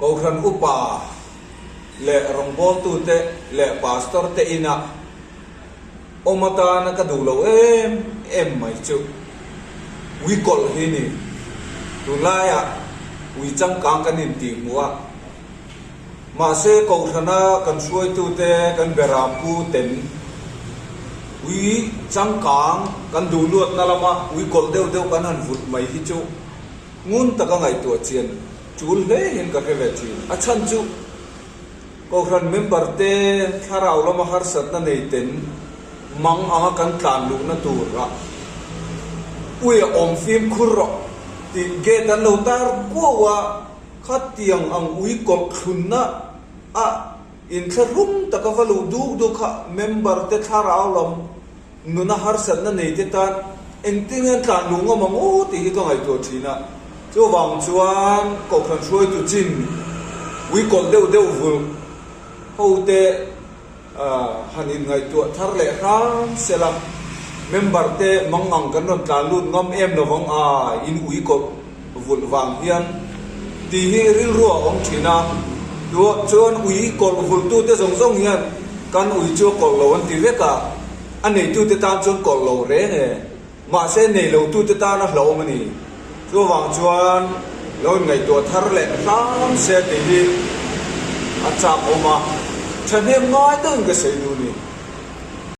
Kohhran upa leh rawngbawltute leh pastor te inah awm atana ka duh lo em em mai chu ui kawlh hi ni. Tunlaiah ui changkang kan intih hmuh a. Mahse, Kohhrana kan hruaitute, kan berampu ten ui changkang kan duh luatna lama ui kawlh deuh deuh kan han vulh mai hi chu ngun taka ngaihtuah chian tul hle hian ka hre ve thin. A chhan chu Kohhran member te thlarau lama harsatna nei ten mang anga kan tlan luhna turah ui a awm fimkhur rawh tih gate an lo tar kuau a. Khatiang ang ui kawlh thlunna a inthlahrung taka va luh duk duk kha member te thlarau lam nuna harsatna nei te tan engtin nge an tlan luh ngam ang aw tih hi ka ngaihtuah thin a. Chuvang chuan Kohhran hruaitu chin ui kawlh deuh deuh vulh ho te Han inngaihtuah thar leh hram se la, member te mangang kan rawn tlan lut ngam em lo vang a, in ui kawlh vulh vang hian tih hi rilru a awm thin a, chuan ui kawlh vulh tu te zawng zawng hian kan ui chu a kawlh lo an ti vek a, a neitu te tan chuan kawlh lo reng e. Mahse nei lo tute tan a hlauhawm a ni. Chuvang chuan lo inngaihtuah thar leh hram se tih hi a chak awm a, thahnem ngai deuhin ka sawi duh a ni.